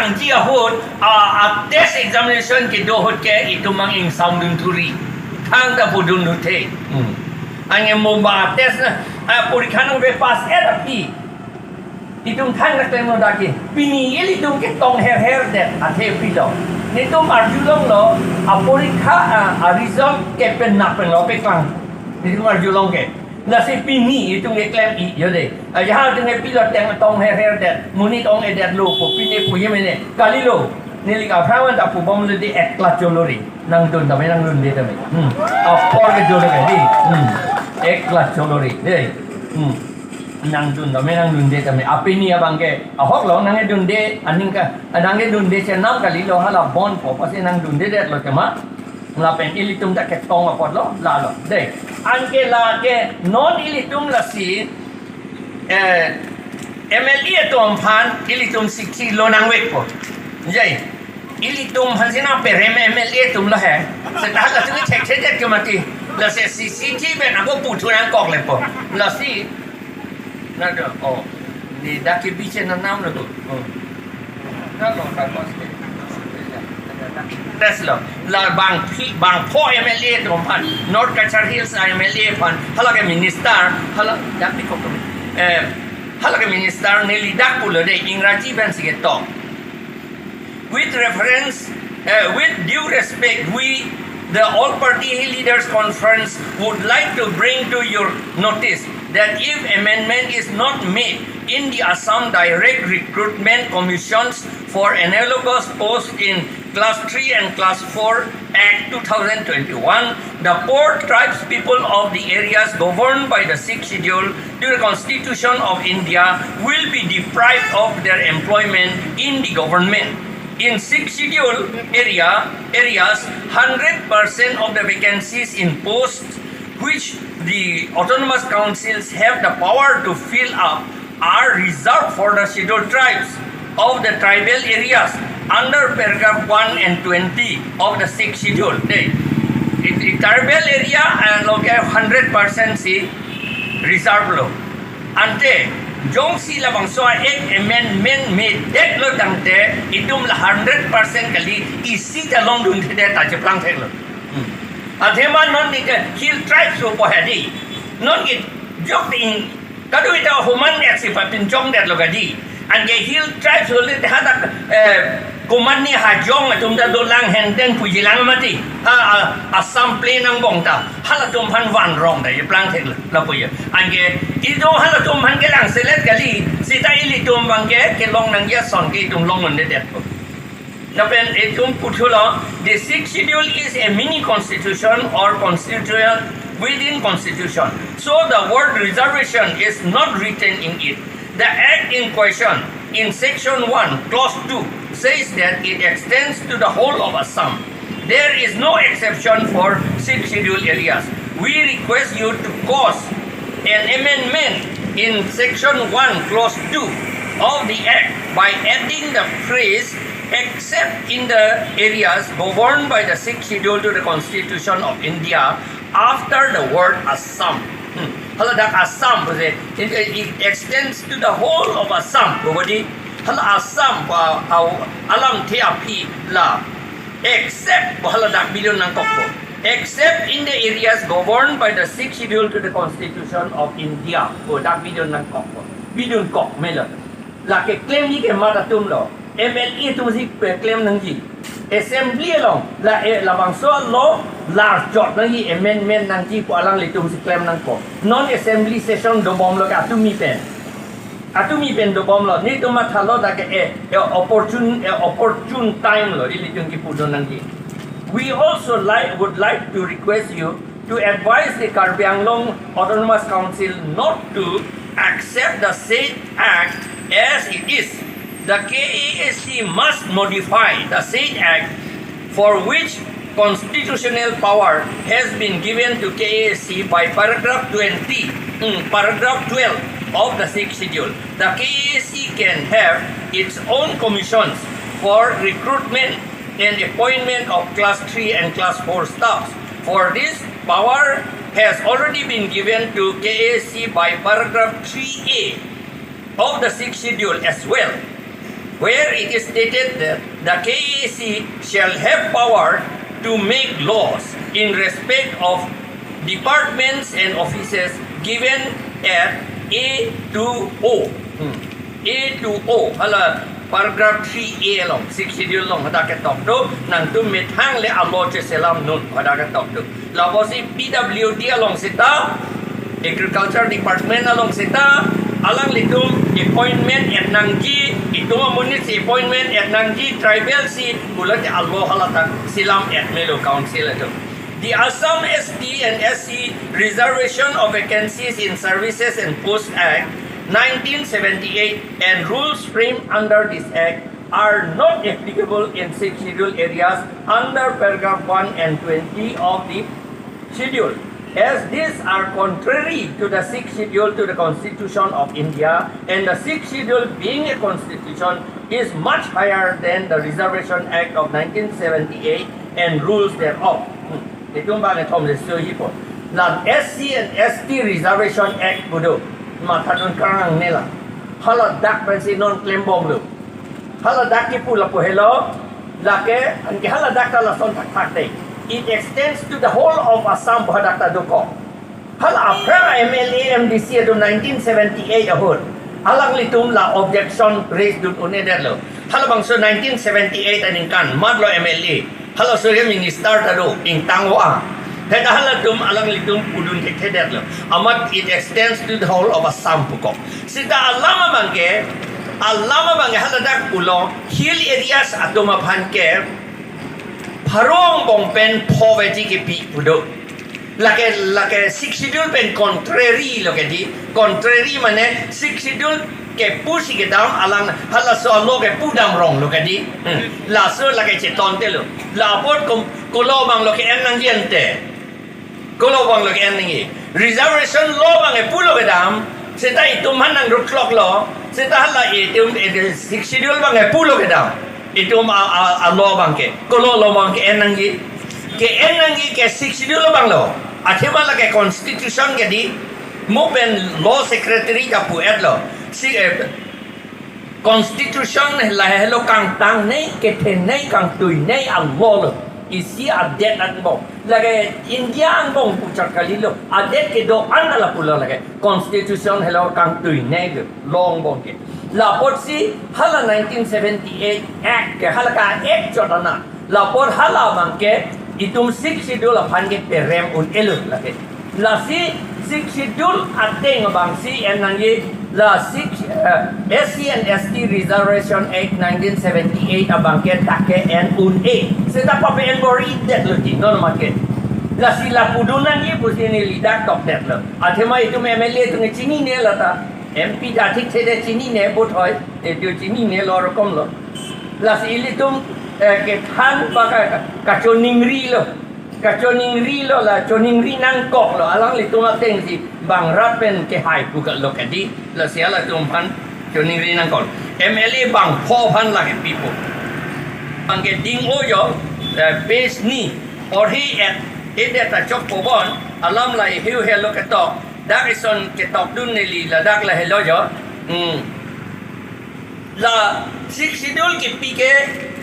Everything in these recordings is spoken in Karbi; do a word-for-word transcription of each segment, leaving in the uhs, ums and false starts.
Nangji ahut, a, a test examination kedo ahut ke itum mang ingsaundun thuri. Thangta pudun duthe. Hmm. Anke mo ba test na, a, porikha nangpass-et aphi. Itum thangta klem no dak ke. Pini ilitum ketong herher det athe pilo. Netum arjulonglo, a porikha, a, a result ke pen nak pen lo peklang. Netum arjulong ke. Lasi pini itum keklem-i yo de. Ajahak itum ke pilo teng tong herher det. Monit ong-edetlo pu pine pu ye mene. Kalilo. Neli ke aphrang ta pubomlo de, ek class cholo ri. Nangdun tame, nangdunde tame. Hmm. Apor ke cholo ke di. Hmm. Ek class cholo ri. De. Hmm. Nangdun tame, nangdunde tame. Apini abang ke ahoklo, nangkedunde, aning ke, nangkedunde chenam kalilo, hala bonpo, pasi nangdundedetlo tema. Lapen ilitum ta ketong apotlo, lalo. De, anke lake non ilitum lasi, eh, M L A atum aphan ilitum sikhi lo nangvekpo. Jai. Ilitum aphan si nangperem M L A atum lo he. Seta latum thekthedet ke mati. Lasi sikhi pen ako puthu nangkoklepo. Lasi nado, oh, ne dak kebi chenam lo tu. Oh. Nalo, nalo. Test lo. La bangphi, bangpho M L A atum aphan, North Cachar Hills M L A aphan, hala ke minister, hala, dak pi kok, eh, hala ke minister neli dak pulo de, Ingraji pen si ketok. With reference, uh, with due respect, we, the All Party Hill Leaders Conference, would like to bring to your notice that if amendment is not made in the Assam Direct Recruitment Commissions for analogous posts in Class three and Class four Act two thousand twenty-one, the poor tribes people of the areas governed by the Sixth Schedule to the Constitution of India will be deprived of their employment in the government. In Sixth Schedule area, areas, hundred percent of the vacancies in posts which the autonomous councils have the power to fill up are reserved for the Scheduled Tribes of the tribal areas under paragraph one and twenty of the Sixth Schedule. De, i, i tribal area, eh, lo ke hundred percent si reserve lo. Ante, jongsi labangso a-Act amendment medetlo tangte, itum la hundred percent kali, isi ta longdunthedet ta cheplang theklo. Hmm. Athema non neke Hill Tribes lo po he di. Non ke jok tin kadu ita human aksi papinchongdetlo kadi. Anke Hill Tribes lo le hadak, eh, komatne hajong atum ta dolang henten pujilang mati. Ha, a, Assam Plain angbong ta. Halatum aphan vanrong ta, ye plang thek lapu ye. Anke itum halatum aphan kelang selet kali, seta ilitum abang ke kelong nangji ason ke itum longdundedetpo. Lapen itum puthulo, the Sixth Schedule is a mini constitution or constitution within constitution. So the word reservation is not written in it. The act in question, in section one, clause two, says that it extends to the whole of Assam. There is no exception for Sixth Schedule areas. We request you to cause an amendment in section one, clause two of the act by adding the phrase "except in the areas governed by the Sixth Schedule to the Constitution of India" after the word Assam. Hmm. Hala dak Assam pu se, it, it extends to the whole of Assam pu di. Hala Assam pu a, alamthe aphi la, except pu hala dak bidun nangkokpo. "Except in the areas governed by the Sixth Schedule to the Constitution of India" pu dak bidun nangkokpo. Bidunkok melo. Lake klemji ke mat atumlo. M L A atum si pe-, klem nangji. Assembly along la, eh, labangso lo larchot nangji, amendment nangji pu alanglitum si klem nangkok. Non assembly session dobomlo ke atumi pen. Atumi pen dobomlo. Netum mathalo dak ke, eh, eh, opportune, eh, opportune time lo ilitum kipudun nangji. We also like, would like to request you to advise the Karbi Anglong Autonomous Council not to accept the said act as it is. The K A A C must modify the said act, for which constitutional power has been given to K A A C by paragraph twenty, mm, paragraph twelve of the Sixth Schedule. The K A A C can have its own commissions for recruitment and appointment of class three and class four staffs. For this, power has already been given to K A A C by paragraph three A of the Sixth Schedule as well. where it is stated that the K A A C shall have power to make laws in respect of departments and offices given at A two O. Hmm. A two O, hala paragraph three A along, Sixth Schedule along hadak ketok do, nangtum methang le alo cheselam non hadak ketok do. Lapusi P W D along seta, Agriculture Department along seta, alanglitum appointment et nangji, itum amonit si appointment et nangji, tribal si, pulote alo hala ta selam et melo council atum. The Assam S T and S C Reservation of Vacancies in Services and Post Act nineteen seventy-eight and rules framed under this act are not applicable in Sixth Schedule areas under paragraph one and twenty of the schedule, as these are contrary to the Sixth Schedule to the Constitution of India, and the Sixth Schedule, being a constitution, is much higher than the Reservation Act of nineteen seventy-eight and rules thereof. Hmm. Itum bang ethom le so hipo. La S C and S T Reservation Act pu do, mathadun karang nela. Hala dak pensi non klembom lo. Hala dak kipu lapu helo, lake, anke hala dak ta lason thakthak de. It extends to the whole of Assam pu hadak ta dokok. Hala aphrang M L A M D C atum nineteen seventy-eight ahut, alanglitum la objection raise dun un-edetlo. Halabangso nineteen seventy-eight aningkan, matlo M L A. Halaso ke minister ta do, ingtang ho a. Theda halatum alanglitum pudun thekthedetlo. Amat it extends to the whole of Assam pukok. Seta alam abangke, alam abangke haladak pulo, hill areas atum aphan ke, pharo angbong pen pho veji kepi pu do. Lake, lake Sixth Schedule pen contrary lo ke di. Contrary mane Sixth Schedule kepu si kedam alang halaso alo kepu dam rong lo ke di. Hmm. Laso lake cheton te lo. La apot kom kolo abang lo ke-en nangji ante. Kolo abang lo ke-en nangji. Reservation law abang kepu lo kedam. Seta itum han nang ruklok lo. Seta hala itum, eh, Sixth Schedule abang kepu lo kedam. Itum a, a, a law abangke. Kolo law abangke en nangji. Ke-en nangji ke Sixth Schedule abang lo. Athema lake constitution ke di. Mo pen law secretary ta pu-etlo. Si, eh, constitution lahelo kangtangnei, kethengnei, kangtuinei a law lo. Isi adet angbong. Lake India angbong puchot kalilo. Adet kedo-an ta lapulo lake. Constitution helo kangtuinei lo. Law angbong ke. Lapotsi hala nineteen seventy-eight Act ke hala ka Act chot ana. Lapot hala abangke itum Sixth Schedule aphan ke perem un-elo lake. Lasi Sixth Schedule ateng abangsi en nangji la Sixth, eh, S C and S T Reservation Act nineteen seventy-eight abangke dak ke-en un-e. Seta pape-en bor-idetlo di non mat ke. Lasi la pudun nangji pusi neli dak tokdetlo. Athema itum M L A atum chinine lata. M P ta thikthede chinine bothoi, etu chinine lo rokom lo. Lasi ilitum, eh, kethan pa ka, ka, kachoningri lo. Kachoningri lo la, choningri nangkok lo. Alanglitum atengsi bang rat pen kehai pu ka lo ke di. Lasi halatum aphan choningri nangkok. M L A bangpho aphan lake pipo. Bangke ding-o jo, eh, page ni. Orhi et, edet ta chokpo bon, alam la ihiu helo ketok. Dak ison ketokdun neli ladak lahelo jo. Hmm. La Sixth Schedule kepi ke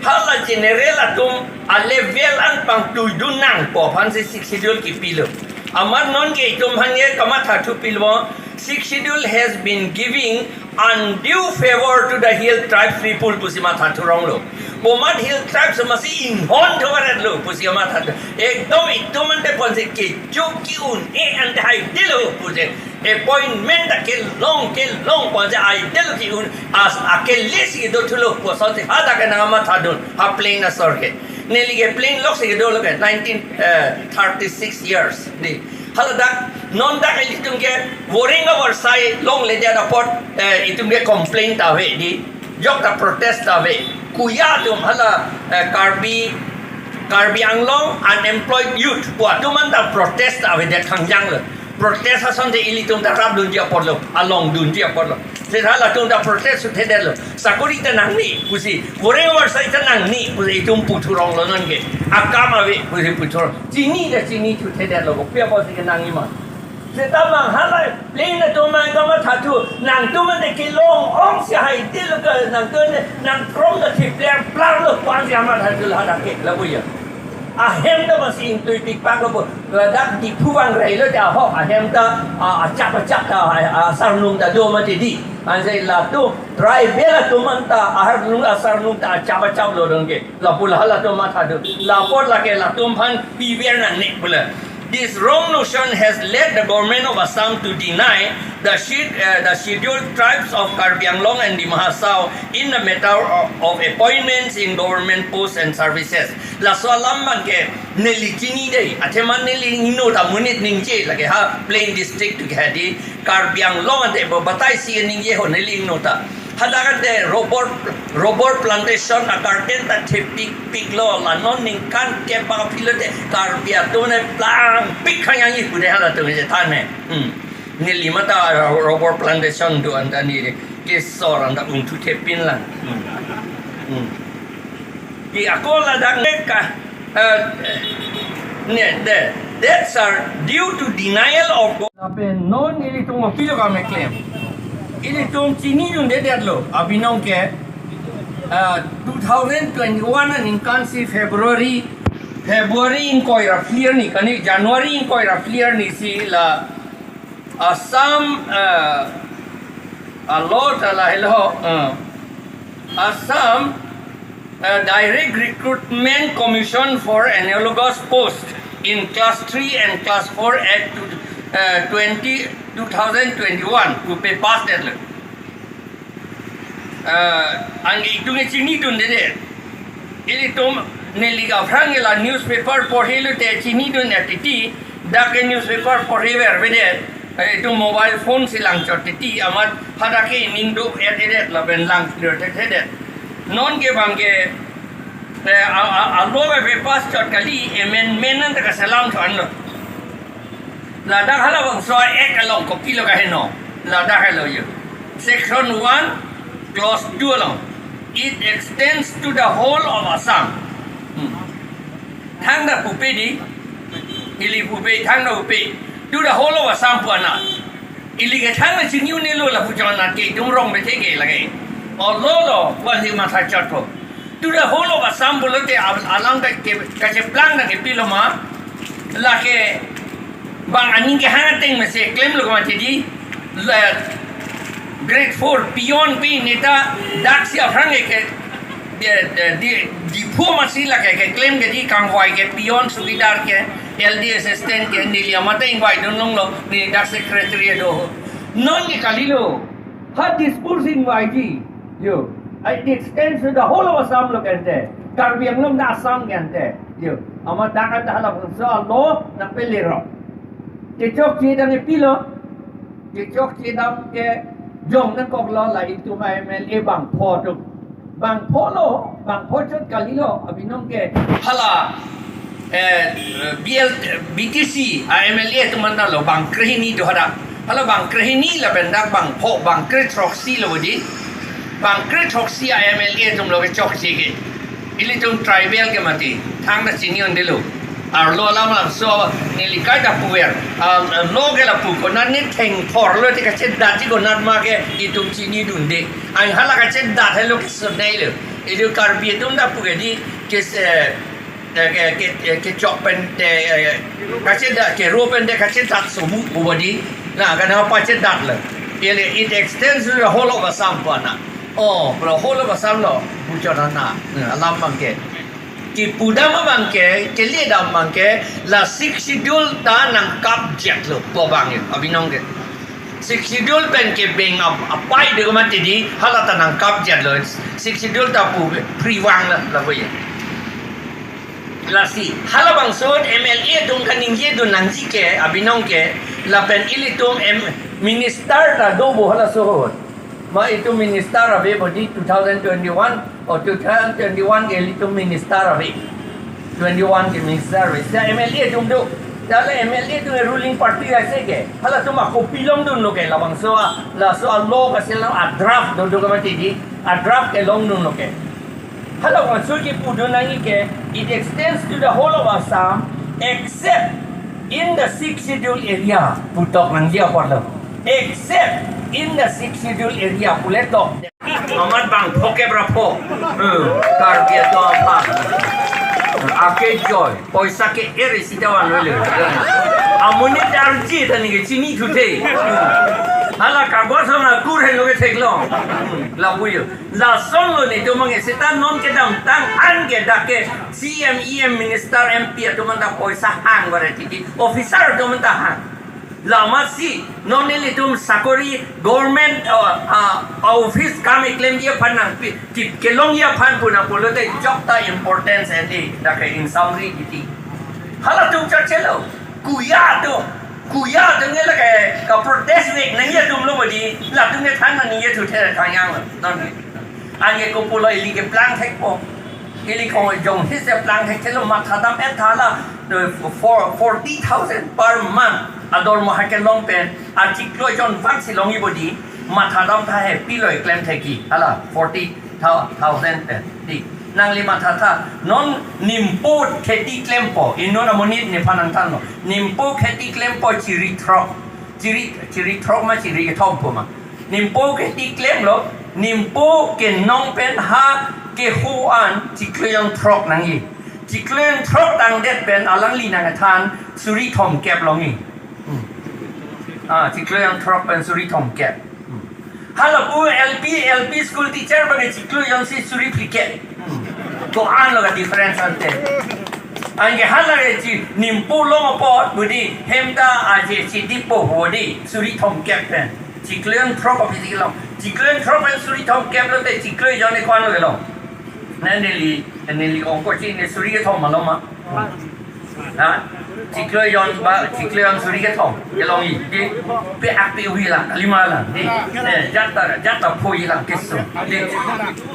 hala general atum a level an pangtuidun nangpo aphansi Sixth Schedule kepilo. Amat non ke itum aphan ke kamatha thupilo. Sixth Schedule has been giving undue favor to the hill tribes people pusi matha thurong lo. Bomat hill tribes masi inghon thovaret lo pusi matha thu. Ekdom itum ante ponsi kecho ki-un-e ante haidelo pusi. Appointment ta kelong kelong ponsi haidelo ki-un as akele si do thulo pusi hadak ke nang mathadun ha plain asor ke. Neli ke plain lok si do lo ke nineteen, eh, thirty-six years di. Haladak, non dak ilitum ke Waringa Warsai longledet apot, eh, itum ke complain ta ave di. Jok ta protest ta ave. Kuya atum hala, eh, Karbi, Karbi Anglong unemployed youth pu atum anta protest ta avedet thangjang lo. Protest asonte ilitum ta rapdunji apotlo, alongdunji apotlo. Seta halatum ta protest uthedetlo. Sakori ta nangni pusi, Waringa Warsai ta nangni pusi itum puthurong lo non ke. Akam ave pusi puthurong. Chini ta chini thuthedetlo, kopi apotsi kenangji ma. Seta mang halai plain atum mang kamathathu, nangtum ante kelong ong si hai til ke nangtum ne nangkrom ta thip plang plang lo pu-an si amathathu la hadak ke lapu ya. Ahem ta masi ingtui pik pang lo pu. Ladak Diphu vang rei lo ta ho ahem ta, a, achap achap ta, a, a, sarnung ta do mati di. Ansi latum tribal atum anta asarnung asarnung ta achap achap lo dong ke. Lapu la halatum mathathu. Lapot lake latum aphan piver nangne pu la. This wrong notion has led the government of Assam to deny the, shed, uh, the scheduled tribes of Karbi Anglong and Dima Hasao in the matter of, of appointments in government posts and services. Laso alam abang ke neli chini dei. Athema neli ingno ta monit ningje lake ha plain district tu ke hadi Karbi Anglong ante bo batai si ningje ho neli ingno ta. Hadak ante rubber, rubber plantation a-curtain ta thepik pik lo, la non ningkan kep bang aphi lote Karbi atum ne plang pik khanyang i pu de halatum je than ne. Hmm. Neli mata rubber plantation do anta ne kesor anta ungthu thepin lang. Hmm. Hmm. Di ako ladak ne ka, eh, ne, de, that's are due to denial of go-, lapen non ilitum apilo kami claim. Ilitum chinidunde det lo, abinong ke, eh, two thousand twenty-one aningkan si February, February ingkoi ra phli arni, kani January ingkoi ra phli arni si la Assam, eh, a law ta lahelo, eh, Assam, eh, Direct Recruitment Commission for analogous post in class three and class four Act, eh, twenty, two thousand twenty-one pu papass det lo. Eh, anke itum ke chinidunde det. Ilitum neli ke aphrang ke la newspaper porhe lote chinidun ya titi, dak ke newspaper porhe ver ve det. Eh, itum mobile phone si lang chot titi, amat hadak ke ining do et et et lapen lang clear det det. Non ke abang ke, eh, a, a, a law ke papass chot kali, amendment anta kaselam tho anlo. Ladak halabangso Act along kopilo kaheno. Ladak helo yo. Section one, clause two along. It extends to the whole of Assam. Hmm. Thangta pupe di. Ili pupe, thangta pupe. To the whole of Assam pu anat. Ili ke thangta chini un-elo lapu chot anat ke itum rong bethe ke lake. O law lo, pu-an si matha chot po. To the whole of Assam pulote al-, alang ke, ke, kacheplang ta ke pilo ma. Lake bang aning kehang ateng mesi klemlo kemati di. La grade four peon pi neta dak si aphrang ke, ke, di, di, di, Diphu masi lake keklem ke di kangvai ke peon chowkidar ke L D assistant ke neli amat ta ingvai dun longlo, ne dak secretary do. Non ke kalilo. Ha Dispur si ingvaiji. Yo. It extends to the whole of Assam lo kente. Karbi Anglong na Assam kente. Yo. Amat dak anta halabangso a law nangpele ro. Kechokche dam ke pilo. Kechokche dam ke jong nangkoklo la itum M L A bangpho atum. Bangpho lo, bangpho chot kalilo, abinong ke hala, eh, B L, B T C a M L A atum anta lo, bang krehini do hadak. Hala bang krehini lapen dak bangpho, bang krethroksi lo di. Bang krethroksi a M L A atum lo kechokche ke. Ilitum tribal ke mati, thangta chini un-elo. Arlo alam labangso neli kaita puver. A, law ke lapu konat ne thengthor lote kachedatji konat ma ke itum chinidunde. Ai hala kachedat helo kesonei lo. Itum Karbi atum ta pu ke di ke se, eh, ke, ke, eh, kechok pen te, eh, kachedat kero pen te kachedat sobu pu ba di. Na kana pachedat lo. Ili it extends to the whole of Assam pu anat. Oh, the whole of Assam lo. Buchon ana. Alam abang ke. Kipu dam abang ke, kele dam abang ke, la Sixth Schedule ta nangkapjek lo, pu abang ke, abinong ke. Sixth Schedule pen kebeng ap-, apai do kemati di, hala ta nangkapjek lo, Sixth Schedule ta pu free vang lo, lapu ye. Lasi, halabangso M L A atum kaningje dun nangji ke, abinong ke, lapen ilitum M-, minister ta do bo halaso ahut. Ma itum minister ave bo di two thousand twenty-one, o two thousand twenty-one ke ilitum minister ave. Twenty-one ke minister ave. Seta M L A atum do. Seta la M L A atum ruling party aise ke. Halatum ako pilongdunlo ke labangso a, laso a law kaselam a draft do do kemati di. A draft kelongdunlo ke. Halabangso kipudun nangji ke, it extends to the whole of Assam except In the sixth schedule area putok nangji apotlo. Except in the sixth schedule area puletok. Amat bang phoke bra pho. Eh, Karbi atum aphan. Ake joy. Poisa ke ere sita van lele. Amonit arji tani ke chinithuthe. Hala kagos na kur helo ke theklong. Lapu yo. Lasonlo netum mang sita non kedamtang an ke dak ke C M, E M, minister, M P atum anta poisa hang bare titi. Officer atum anta hang. Lamatsi non nelitum sakori government, uh, uh, office kam keklemji aphan nangpi, ki-, kelongji aphan pu nangpulote jokta importance edi dak ke in summary titi. Halatum church lo. Kuya atum, kuya atum nge lake ka protest vek nangji atumlo bodi, latum nge than nangji thuthe thangyang lo. Non. Anke kopulo ili keplang thekpo. Ili ko jong his keplang thekthelo mathadam-et tha la, eh, for forty thousand per month adormoha kelong pen, achiklo jon vangsi longji bodi, mathadam tha he pilo keklem thekji. Hala, forty thousand pen. Di, nangli mathatha, non nimpo kheti klempo, inut amonit nephan nangthanlo. Nimpo kheti klempo chiri throk. Chiri, chiri throk ma chiri kethom pu ma. Nimpo kheti klemlo, nimpo kenong pen ha keho an chiklo jon throk nangji. Chiklo jon throk tangdet pen alangli nangthan suri thomkep longji. Hmm. Ah, chiklo jon throk pen suri thomkep. Hmm. Halapu L P, L P school teacher bang chiklo jonsi suri phlikep. Hmm. Ko-anlo ka difference ante. Anke hala re chi nimpo long apot bodi hem ta aje chi dipo bodi suri thomkep pen. Chiklo jon throk aphi si long. Chiklo jon throk pen suri thomkep lote chiklo jon ne ko-anlo kelong. Ne neli, neli ongko chi ne suri kethom malom ma. Ha? Chiklo jon ba, chiklo jon suri kethom. Kelongji, di, pe-ak pe-hui lang, kalima lang, di. Eh, jat ta, jat ta phui lang keso, di.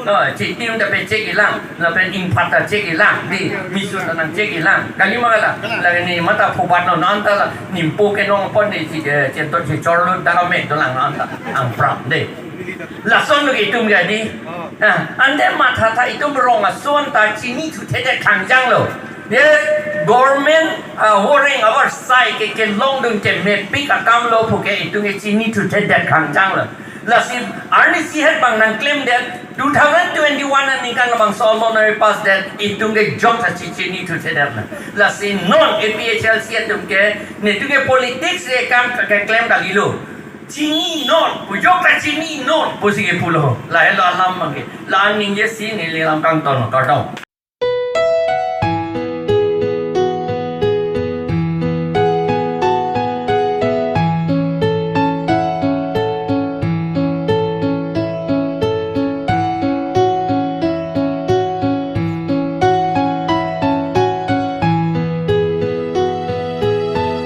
No, chitim ta pechek-i lang, lapen ingphat ta chek-i lang, di. Misun ta nangchek-i lang, kalima lang. Lake ne mata phubat lo non ta la, nimpo kenong apot ne chi, eh, chenton chi chorlo, dala mek dolang non ta. Angprap, di. Lasonlo ke itum ke di. Ah, ante mathatha itum rong ason ta chinithuthedet khangjanglo. Ye government, ah, horeng avarsai ke kelongdun ke mepik akamlo puke itum ke chinithuthedet khangjanglo. Lasi arnisi het bang nangklemdet two thousand twenty-one aningkan labangso along nangpass det itum ke jokta chi chinithuthe det la. Lasi non A P H L C atum ke netum ke politics ke kam keklem kalilo. Chini non, pujok ta chini non, pusi kepulo. Lahelo alam abangke. La-an ningjesi neli lam kangton, kardom.